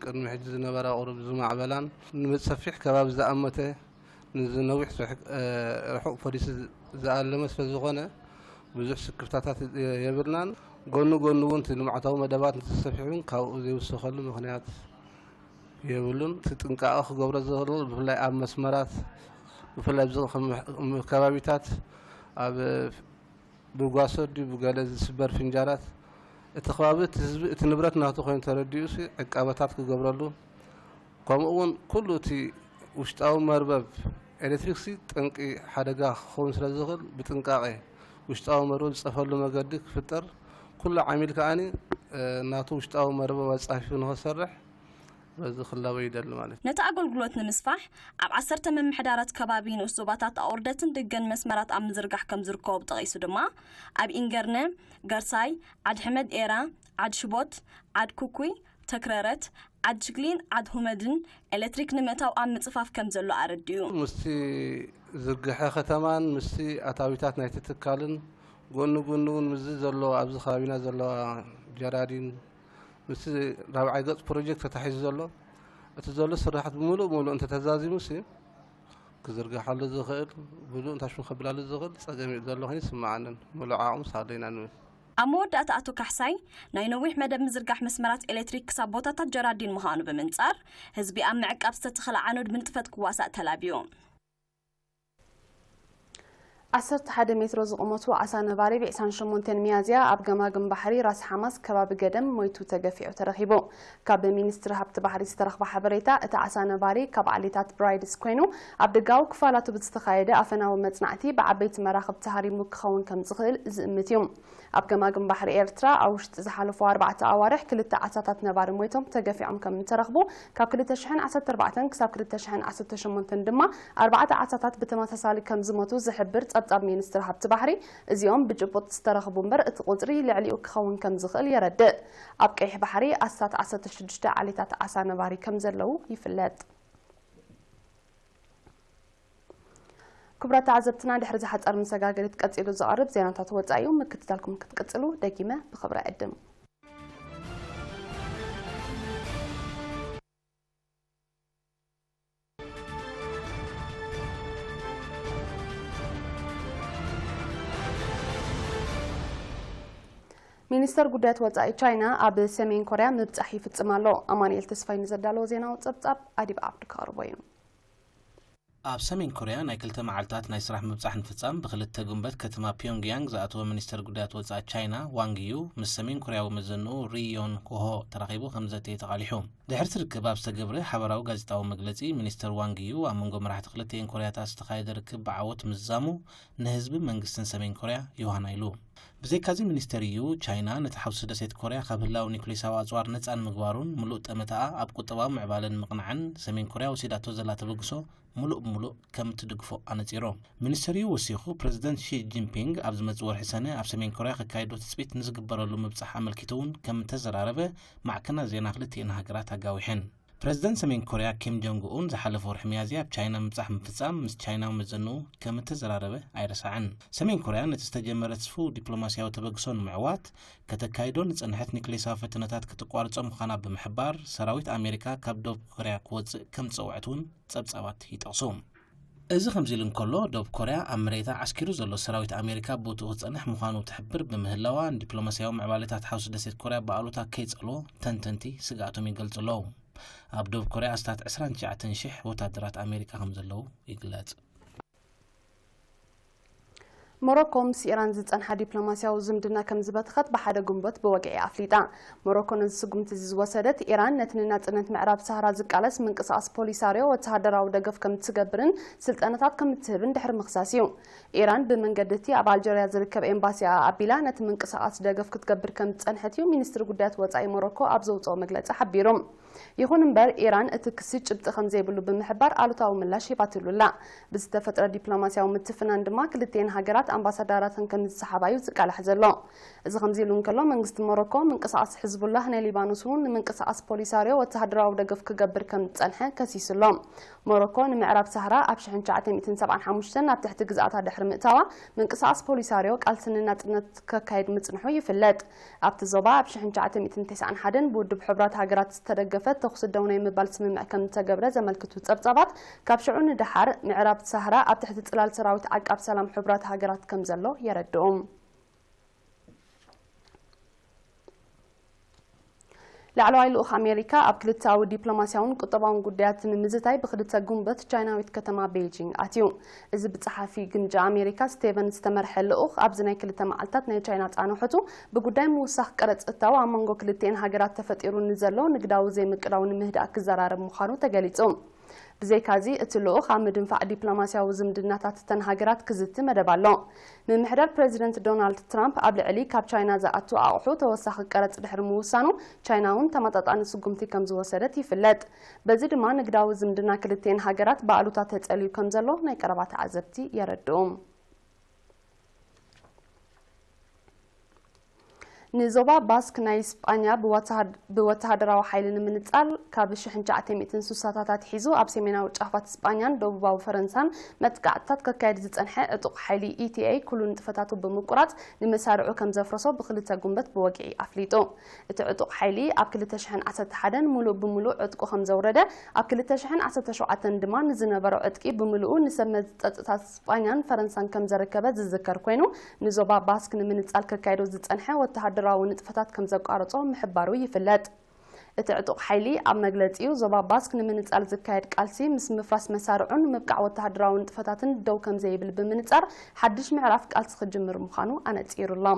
ቅድሚ ሕጂ ዝነበራ ቁሩብ ዝማዕበላን ንመጸፊሕ ከባቢ ዝኣመተ ንዝነዊሕ ስርሕ-፣ እ፣ ርሑቕ ፖሊሲ ዝኣለመ ስለ ዝኾነ ብዙሕ ስክፍታታት የብልናን። ጎኑ ጎኑ እውን እቲ ልምዓታዊ መደባት እንተሰፊሑ እውን ካብኡ ዘይውሰኸሉ ምኽንያት የብሉን። እቲ ጥንቃቐ ክገብሮ ዝኽእል ብፍላይ ኣብ መስመራት፣ ብፍላይ ኣብዚ ከም ከባቢታት ኣብ ብጓሶ ድዩ ብገለ ዝስበር ፍንጃራት እቲ ከባቢ እቲ ህዝቢ እቲ ንብረት ናቱ ኮይኑ ተረዲኡ ሲ ዕቃበታት ክገብረሉ፣ ከምኡ እውን ኩሉ እቲ ውሽጣዊ መርበብ ኤሌክትሪክ ሲ ጠንቂ ሓደጋ ክኸውን ስለ ዝኽእል ብጥንቃቄ ውሽጣዊ መርበብ ዝጸፈሉ መገዲ ክፍጠር፣ ኩሉ ዓሚል ከኣኒ፣ እ፣ ናቱ ውሽጣዊ መርበብ ኣጻፊፉ ንኽሰርሕ በዚ ክላበ ይደሊ ማለት እዩ። ነቲ ኣገልግሎት ንምስፋሕ ኣብ ዓሰርተ ምምሕዳራት ከባቢ ንኡስ ዞባታት ኣቑርደትን ድገን መስመራት ኣብ ምዝርጋሕ ከም ዝርከቡ ጠቒሱ ድማ፣ ኣብ ኢንገርነ፣ ገርሳይ፣ ዓድ ሕመድ ኤራ፣ ዓድ ሽቦት፣ ዓድ ኩኩይ፣ ተክረረት፣ ዓድ ሽግሊን ዓድ ሁመድን ኤሌክትሪክ ንምእታው ኣብ ምጽፋፍ ከም ዘሎ ኣረዲኡ። ምስቲ ዝርግሐ ከተማን ምስቲ ኣታዊታት ናይቲ ትካልን ጎኒ ጎኒ እውን ምስዚ ዘሎ ኣብዚ ከባቢና ዘለዋ ጀራዲን ምስቲ ራብዓይ ገጽ ፕሮጀክት ተታሒዙ ዘሎ እቲ ዘሎ ስራሓት ብምሉእ ብምሉእ እንተተዛዚሙ ሲ ክዝርግሓሉ ዝኽእል፣ ብሉእ እንታሽሙ ከብላሉ ዝኽእል ጸገም እዩ ዘሎ ኮይኑ ይስምዓንን፣ ምሉእ ዓቕምስ ኣሎ ኢና ንብል። ኣብ መወዳእታ ኣቶ ካሕሳይ፣ ናይ ነዊሕ መደብ ምዝርጋሕ መስመራት ኤሌክትሪክ ክሳብ ቦታታት ጀራዲን ምዃኑ ብምንጻር፣ ህዝቢ ኣብ ምዕቃብ ዝተተኸለ ዓኖድ ብንጥፈት ክዋሳእ ተላብዩ። ዓሰርተ ሓደ ሜትሮ ዝቕመቱ ዓሳ ነባሪ ብ ዕስራን ሸሞንተን ሚያዝያ ኣብ ገማግም ባሕሪ ራስ ሓማስ ከባቢ ገደም ሞይቱ ተገፊዑ ተረኺቡ። ካብ ሚኒስትሪ ሃብቲ ባሕሪ ዝተረኽበ ሓበሬታ፣ እቲ ዓሳ ነባሪ ካብ ዓሌታት ብራይድስ ኮይኑ፣ ኣብ ደጋዊ ክፋላቱ ብዝተኻየደ ኣፈናዊ መጽናዕቲ ብዓበይቲ መራኽብ ተሃሪሙ ክኸውን ከም ዝኽእል ዝእምት እዩ። ኣብ ገማግም ባሕሪ ኤርትራ ኣብ ውሽጢ ዝሓለፉ ኣርባዕተ ኣዋርሕ ክልተ ዓሳታት ነባሪ ሞይቶም ተገፊዖም ከም እተረኽቡ፣ ካብ ክልተ ሽሕን ዓሰርተ ኣርባዕተን ክሳብ ክልተ ሽሕን ዓሰርተ ሸሞንተን ድማ ኣርባዕተ ዓሳታት ብተመሳሳሊ ከም ዝሞቱ ዝሕብር ጸብጻብ ሚኒስትሪ ሃብቲ ባሕሪ፣ እዚኦም ብጭቡጥ ዝተረኽቡ እምበር እቲ ቁጽሪ ልዕሊኡ ክኸውን ከም ዝኽእል የረድእ። ኣብ ቀይሕ ባሕሪ ኣስታት ዓሰርተ ሽዱሽተ ዓሌታት ዓሳ ነባሪ ከም ዘለዉ ይፍለጥ። ክቡራት ተዓዘብትና፣ ድሕሪ ዝሓጸር መሰጋገሪት ቀጺሉ ዝቐርብ ዜናታት ወጻኢ እዩ። ምክትታልኩም ክትቅጽሉ ደጊመ ብኽብሪ እዕድም። ሚኒስተር ጉዳያት ወጻኢ ቻይና ኣብ ሰሜን ኮርያ ምብጻሕ ይፍጽም ኣሎ። ኣማኑኤል ተስፋይ ንዘዳለዎ ዜናዊ ጸብጻብ ኣዲብ ዓብዱ ከቕርቦ እዩ። ኣብ ሰሜን ኮርያ ናይ ክልተ መዓልታት ናይ ስራሕ ምብጻሕ ንፍጻም ብክልተ ጉንበት ከተማ ፒዮንግያንግ ዝኣተወ ሚኒስተር ጉዳያት ወጻኢ ቻይና ዋንግ ዩ ምስ ሰሜን ኮርያዊ መዘንኡ ሪ ዮን ኮሆ ተራኺቡ ከም ዘተየ ተቓሊሑ። ድሕሪ እቲ ርክብ ኣብ ዝተገብረ ሓበራዊ ጋዜጣዊ መግለጺ፣ ሚኒስተር ዋንግ ዩ ኣብ መንጎ መራሕቲ ክልቲኤን ኮርያታት ዝተኻየደ ርክብ ብዓወት ምዝዛሙ ንህዝብን መንግስትን ሰሜን ኮርያ ዮሃና ኢሉ። ብዘይካዚ ሚኒስተር ዩ፣ ቻይና ነቲ ሓውሲ ደሴት ኮርያ ካብ ህላወ ኒኩሌሳዊ ኣጽዋር ነጻ ንምግባሩን ምሉእ ጠመተኣ ኣብ ቁጠባዊ ምዕባለ ንምቕናዕን ሰሜን ኮርያ ወሲዳቶ ዘላ ተበግሶ ምሉእ ብምሉእ ከም እትድግፎ ኣነጺሩ። ሚኒስተር ዩ ወሲኹ፣ ፕረዚደንት ሺ ጂንፒንግ ኣብ ዝመጽእ ወርሒ ሰነ ኣብ ሰሜን ኮርያ ከካይዶ ትጽቢት ንዝግበረሉ ምብጻሕ ኣመልኪቱ እውን ከም እተዘራረበ ማዕከናት ዜና ክልቲኤን ሃገራት ኣጋዊሐን። ፕረዚደንት ሰሜን ኮርያ ኪም ጆንግ ኡን ዝሓለፈ ወርሒ ሚያዝያ ኣብ ቻይና ምብጻሕ ምፍጻም ምስ ቻይናዊ መዘንኡ ከም እተዘራረበ ኣይረሳዕን። ሰሜን ኮርያ ነቲ ዝተጀመረ ትስፉው ዲፕሎማስያዊ ተበግሶ ንምዕዋት ከተካይዶ ንጸንሐት ኒክሌሳዊ ፈተነታት ከተቋርጾ ምዃና ብምሕባር፣ ሰራዊት ኣሜሪካ ካብ ደቡብ ኮርያ ክወጽእ ከም ዝጸውዐት እውን ጸብጻባት ይጠቕሱ። እዚ ከምዚ ኢሉ እንከሎ፣ ደቡብ ኮርያ ኣብ መሬታ ዓስኪሩ ዘሎ ሰራዊት ኣሜሪካ ቦትኡ ክጸንሕ ምዃኑ ትሕብር ብምህላዋ፣ ንዲፕሎማስያዊ ምዕባሌታት ሓውሲ ደሴት ኮርያ ብኣሉታ ከይጸልዎ ተንተንቲ ስግኣቶም ይገልጹ ኣለዉ። ኣብ ደቡብ ኮርያ ኣስታት ዕስራን ትሽዓተን ሽሕ ወታደራት ኣሜሪካ ከም ዘለዉ ይግለጽ። ሞሮኮ ምስ ኢራን ዝጸንሓ ዲፕሎማስያዊ ዝምድና ከም ዝበተኸት ብሓደ ጉንበት ብወግዒ ኣፍሊጣ። ሞሮኮ ነዚ ስጉምቲ እዚ ዝወሰደት፣ ኢራን ነቲ ንናጽነት ምዕራብ ሳህራ ዝቃለስ ምንቅስቓስ ፖሊሳርዮ ወተሃደራዊ ደገፍ ከም እትገብርን ስልጠናታት ከም እትህብን ድሕሪ ምኽሳስ እዩ። ኢራን ብመንገዲ እቲ ኣብ ኣልጀርያ ዝርከብ ኤምባሲኣ ኣቢላ ነቲ ምንቅስቓስ ደገፍ ክትገብር ከም ዝጸንሐት እዩ ሚኒስትሪ ጉዳያት ወጻኢ ሞሮኮ ኣብ ዘውጽኦ መግለጺ ሓቢሩ። ይኹን እምበር፣ ኢራን እቲ ክሲ ጭብጢ ከም ዘይብሉ ብምሕባር ኣሉታዊ ምላሽ ሂባትሉ ኣላ። ብዝተፈጥረ ዲፕሎማስያዊ ምትፍናን ድማ ክልቲኤን ሃገራት ኣምባሳደራተን ከም ዝሰሓባ እዩ ዝቃላሕ ዘሎ። እዚ ከምዚ ኢሉ እንከሎ፣ መንግስቲ ሞሮኮ ምንቅስቓስ ሕዝቡላህ ናይ ሊባኖስ እውን ንምንቅስቓስ ፖሊሳርዮ ወተሃደራዊ ደገፍ ክገብር ከም ዝጸንሐ ከሲሱ ኣሎ። ሞሮኮ ንምዕራብ ሳህራ ኣብ ሽሕን ትሽዓተ ሚእትን ሰብዓን ሓሙሽተን ናብ ትሕቲ ግዝኣታ ድሕሪ ምእታዋ፣ ምንቅስቓስ ፖሊሳርዮ ቃልሲ ንናጽነት ከካይድ ምጽንሑ ይፍለጥ። ኣብቲ ዞባ ኣብ ሽሕን ትሽዓተ ሚእትን ተስዓን ሓደን ብውድብ ሕቡራት ሃገራት ዝተደገፈ ተኹሲ ደው ናይ ምባል ስምምዕ ከም ዝተገብረ ዘመልክቱ ጸብጻባት፣ ካብ ሽዑ ንደሓር ምዕራብ ሳህራ ኣብ ትሕቲ ጽላል ሰራዊት ዓቃብ ሰላም ሕቡራት ሃገራት ከም ዘሎ የረድኡ። ላዕለዋይ ልኡኽ ኣሜሪካ ኣብ ክልተኣዊ ዲፕሎማስያውን ቁጠባውን ጉዳያት ንምዝታይ ብክልተ ጉንበት ቻይናዊት ከተማ ቤይጂንግ ኣትዩ። እዚ ብጸሓፊ ግምጃ ኣሜሪካ ስቴቨን ዝተመርሐ ልኡኽ፣ ኣብዚ ናይ ክልተ መዓልታት ናይ ቻይና ጻንሖቱ፣ ብጉዳይ ምውሳኽ ቀረጽ እታው ኣብ መንጎ ክልቲኤን ሃገራት ተፈጢሩ ንዘሎ ንግዳዊ ዘይምቅዳው ንምህዳእ ክዘራረብ ምዃኑ ተገሊጹ። ብዘይካዚ፣ እቲ ልኡኽ ኣብ ምድንፋዕ ዲፕሎማስያዊ ዝምድናታት እተን ሃገራት ክዝቲ መደብ ኣሎ። ምምሕዳር ፕረዚደንት ዶናልድ ትራምፕ ኣብ ልዕሊ ካብ ቻይና ዝኣቱ ኣቑሑ ተወሳኺ ቀረጽ ድሕሪ ምውሳኑ፣ ቻይና እውን ተመጣጣኒ ስጉምቲ ከም ዝወሰደት ይፍለጥ። በዚ ድማ ንግዳዊ ዝምድና ክልቲኤን ሃገራት ብኣሉታ ተጸልዩ ከም ዘሎ ናይ ቀረባ ተዓዘብቲ የረድኡ። ንዞባ ባስክ ናይ ስጳኛ ብወተሃድ-፣ ብወተሃደራዊ ሓይሊ ንምንጻል ካብ ሽሕን ትሽዓተ ሚእትን ስሳታት ኣትሒዙ ኣብ ሰሜናዊ ጫፋት ስጳኛን ደቡባዊ ፈረንሳን መጥቃዕትታት ከካየድ ዝጸንሐ ዕጡቕ ሓይሊ ኢቲኤ ኩሉ ንጥፈታቱ ብምቁራጽ ንመሳርዑ ከም ዘፍረሶ ብክልተ ጉንበት ብወግዒ ኣፍሊጡ። እቲ ዕጡቕ ሓይሊ ኣብ ክልተ ሽሕን ዓሰርተ ሓደን ምሉእ ብምሉእ ዕጥቁ ከም ዘውረደ፣ ኣብ ክልተ ሽሕን ዓሰርተ ሸውዓተን ድማ ንዝነበሮ ዕጥቂ ብምሉኡ ንሰብ መዚ ጸጥታ ስጳኛን ፈረንሳን ከም ዘረከበ ዝዝከር ኮይኑ፣ ንዞባ ባስክ ንምንጻል ከካይዶ ዝጸንሐ ወተሃደራዊ ንጥፈታት ከም ዘቋረጾ ምሕባሩ ይፍለጥ። እቲ ዕጡቕ ሓይሊ ኣብ መግለጺኡ፣ ዞባ ባስክ ንምንጻል ዝካየድ ቃልሲ ምስ ምፍራስ መሳርዑን ምብቃዕ ወተሃደራዊ ንጥፈታትን ደው ከም ዘይብል ብምንጻር፣ ሓድሽ ምዕራፍ ቃልሲ ክጅምር ምዃኑ ኣነጺሩ ኣሎ።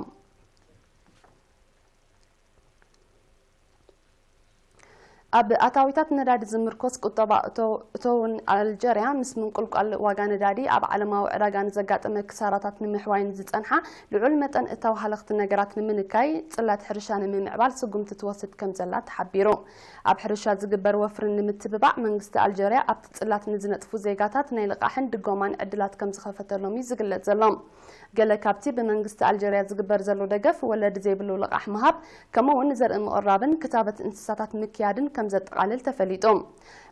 ኣብ ኣታዊታት ነዳዲ ዝምርኮስ ቁጠባ እቶ-፣ እቶውን ኣልጀርያ ምስ ምንቁልቋል ዋጋ ነዳዲ ኣብ ዓለማዊ ዕዳጋ ንዘጋጠመ ክሳራታት ንምሕዋይን ዝጸንሓ ልዑል መጠን እታው ሃለኽቲ ነገራት ንምንካይ ጽላት ሕርሻ ንምምዕባል ስጉምቲ ትወስድ ከም ዘላ ተሓቢሩ። ኣብ ሕርሻ ዝግበር ወፍሪ ንምትብባዕ መንግስቲ ኣልጀርያ ኣብቲ ጽላት ንዝነጥፉ ዜጋታት ናይ ልቓሕን ድጎማን ዕድላት ከም ዝኸፈተሎም እዩ ዝግለጽ ዘሎ። ገለ ካብቲ ብመንግስቲ ኣልጀርያ ዝግበር ዘሎ ደገፍ ወለዲ ዘይብሉ ልቓሕ ምሃብ፣ ከምኡ እውን ዘርኢ ምቕራብን ክታበት እንስሳታት ምክያድን ከም ዘጠቓልል ተፈሊጡ።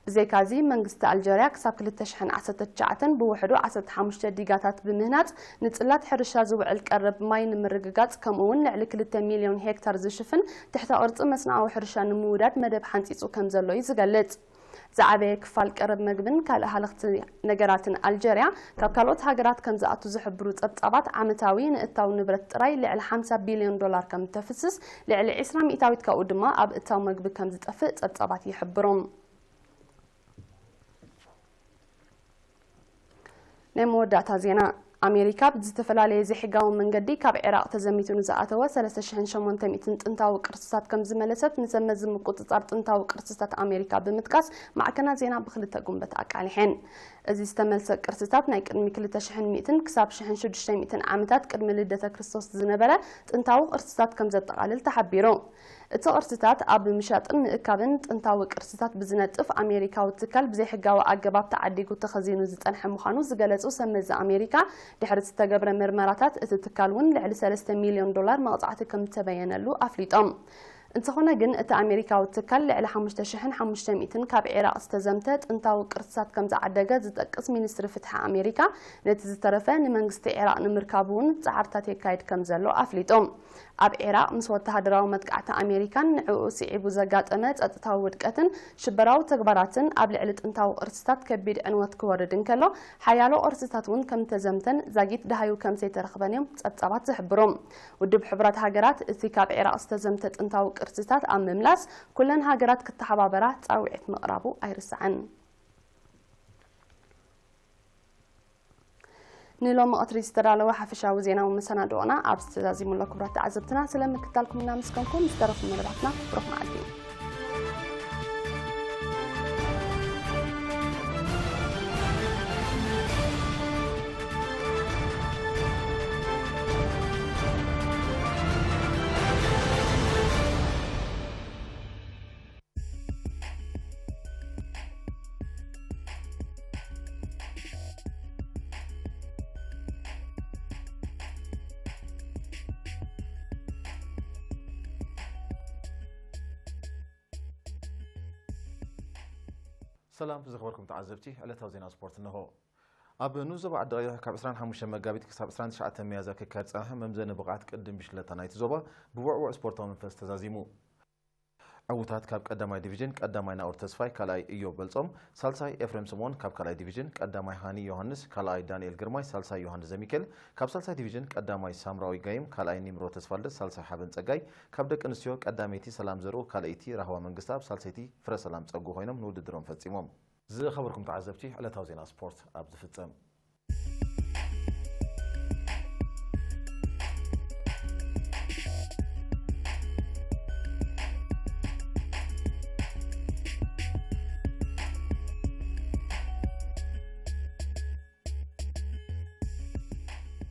ብዘይካዚ መንግስቲ ኣልጀርያ ክሳብ ክልተ ሽሕን ዓሰርተ ትሽዓተን ብውሕዱ ዓሰርተ ሓሙሽተ ዲጋታት ብምህናጽ ንጽላት ሕርሻ ዝውዕል ቀረብ ማይ ንምርግጋጽ፣ ከምኡ እውን ልዕሊ ክልተ ሚልዮን ሄክታር ዝሽፍን ትሕተ ቅርጺ መስኖኣዊ ሕርሻ ንምውዳድ መደብ ሓንጺጹ ከም ዘሎ እዩ ዝገልጽ። ዝዓበየ ክፋል ቀረብ መግብን ካልእ ሃለኽቲ ነገራትን ኣልጀርያ ካብ ካልኦት ሃገራት ከም ዝኣቱ ዝሕብሩ ጸብጻባት፣ ዓመታዊ ንእታው ንብረት ጥራይ ልዕሊ ሓምሳ ቢልዮን ዶላር ከም እተፍስስ፣ ልዕሊ ዕስራ ሚእታዊት ካብኡ ድማ ኣብ እታው መግቢ ከም ዝጠፍእ ጸብጻባት ይሕብሩ። ናይ መወዳእታ ዜና። ኣሜሪካ ብዝተፈላለየ ዘይሕጋዊ መንገዲ ካብ ዒራቕ ተዘሚቱ ንዝኣተወ ሰለስተ ሽሕን ሸሞንተ ሚእትን ጥንታዊ ቅርስታት ከም ዝመለሰት ንሰብ መዚ ምቁጽጻር ጥንታዊ ቅርስታት ኣሜሪካ ብምጥቃስ፣ ማዕከናት ዜና ብክልተ ጉንበት ኣቃሊሐን። እዚ ዝተመልሰ ቅርስታት ናይ ቅድሚ ክልተ ሽሕን ሚእትን ክሳብ ሽሕን ሽዱሽተ ሚእትን ዓመታት ቅድሚ ልደተ ክርስቶስ ዝነበረ ጥንታዊ ቅርስታት ከም ዘጠቓልል ተሓቢሩ። እቲ ቅርስታት ኣብ ምሻጥን ምእካብን ጥንታዊ ቅርስታት ብዝነጥፍ ኣሜሪካዊ ትካል ብዘይሕጋዊ ኣገባብ ተዓዲጉ ተኸዚኑ ዝጸንሐ ምዃኑ ዝገለጹ ሰብ መዚ ኣሜሪካ፣ ድሕሪ ዝተገብረ ምርመራታት እቲ ትካል እውን ልዕሊ ሰለስተ ሚልዮን ዶላር መቕጻዕቲ ከም ዝተበየነሉ ኣፍሊጦም። እንተኾነ ግን፣ እቲ ኣሜሪካዊ ትካል ልዕሊ ሓሙሽተ ሽሕን ሓሙሽተ ሚእትን ካብ ዒራቕ ዝተዘምተ ጥንታዊ ቅርስታት ከም ዝዓደገ ዝጠቅስ ሚኒስትሪ ፍትሒ ኣሜሪካ፣ ነቲ ዝተረፈ ንመንግስቲ ዒራቕ ንምርካብ እውን ጻዕርታት የካይድ ከም ዘሎ ኣፍሊጡ። ኣብ ዒራቕ ምስ ወተሃደራዊ መጥቃዕቲ ኣሜሪካን ንዕኡ ስዒቡ ዘጋጠመ ጸጥታዊ ውድቀትን ሽበራዊ ተግባራትን ኣብ ልዕሊ ጥንታዊ ቅርስታት ከቢድ ዕንወት ክወርድ እንከሎ፣ ሓያሎ ቅርስታት እውን ከም ተዘምተን ዛጊት ደሃዩ ከም ዘይተረኽበን እዮም ጸብጻባት ዝሕብሩ። ውድብ ሕቡራት ሃገራት እቲ ካብ ዒራቕ ዝተዘምተ ጥንታዊ ቅርስታት ኣብ ምምላስ ኩለን ሃገራት ክተሓባበራ ጻውዒት ምቕራቡ ኣይርሳዕን። ንሎሚ ቀትሪ ዝተዳለወ ሓፈሻዊ ዜናዊ መሰናድኦና ኣብዚ ተዛዚሙ ኣሎ። ክቡራት ተዓዘብትና፣ ስለ ምክታልኩም እናመስገንኩ፣ ምስ ተረፉ መደባትና ብሩኽ መዓልቲ። ሰላም ዝኸበርኩም ተዓዘብቲ፣ ዕለታዊ ዜና ስፖርት እንሆ። ኣብ ንኡስ ዞባ ዓዲ ቀይሕ ካብ ዕስራን ሓሙሽተን መጋቢት ክሳብ ዕስራን ትሽዓተን ሚያዝያ ክካየድ ዝጸንሐ መምዘኒ ብቕዓት ቅድም ብሽለታ ናይቲ ዞባ ብውዕዉዕ ስፖርታዊ መንፈስ ተዛዚሙ። ዕዉታት ካብ ቀዳማይ ዲቪዥን ቀዳማይ ናኦር ተስፋይ፣ ካልኣይ እዮብ በልጾም፣ ሳልሳይ ኤፍሬም ስምኦን፣ ካብ ካልኣይ ዲቪዥን ቀዳማይ ሃኒ ዮሃንስ፣ ካልኣይ ዳንኤል ግርማይ፣ ሳልሳይ ዮሃንስ ዘሚካኤል፣ ካብ ሳልሳይ ዲቪዥን ቀዳማይ ሳምራዊ ጋይም፣ ካልኣይ ኒምሮ ተስፋልደት፣ ሳልሳይ ሓበን ጸጋይ፣ ካብ ደቂ ኣንስትዮ ቀዳመይቲ ሰላም ዘርኡ፣ ካልኣይቲ ራህዋ መንግስተኣብ፣ ሳልሰይቲ ፍረ ሰላም ጸጉ ኮይኖም ንውድድሮም ፈጺሞም። ዝኸበርኩም ተዓዘብቲ፣ ዕለታዊ ዜና ስፖርት ኣብ ዝፍጸም።